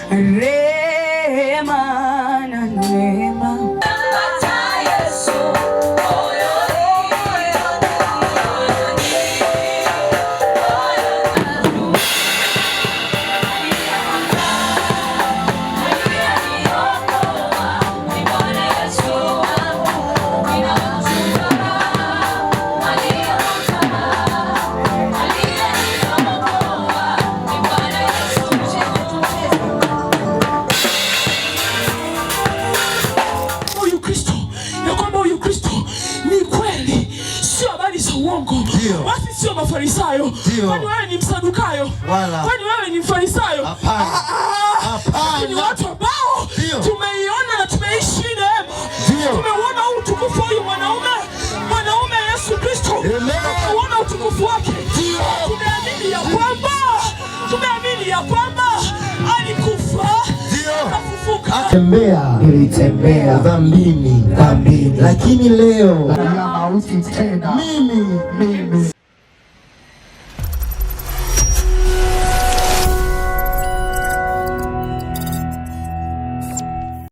Rehema na neema. Huyu Kristo, ya kwamba huyu Kristo ni kweli, sio habari za uongo. Basi sio Mafarisayo. Kwani wewe ni Msadukayo? Wala. Kwani wewe ni Mfarisayo? Hapana. Ah, ah. Hapana. Ni watu ambao tumeiona na tumeishi neema, tumeuona huu utukufu wa huyu mwanaume, mwanaume Yesu Kristo, tumeuona utukufu wake, tumeamini ya kwamba alikufa akafufuka. Tembea Nilitembea dhambini, dhambini, lakini leo ya mauti tena mimi mimi.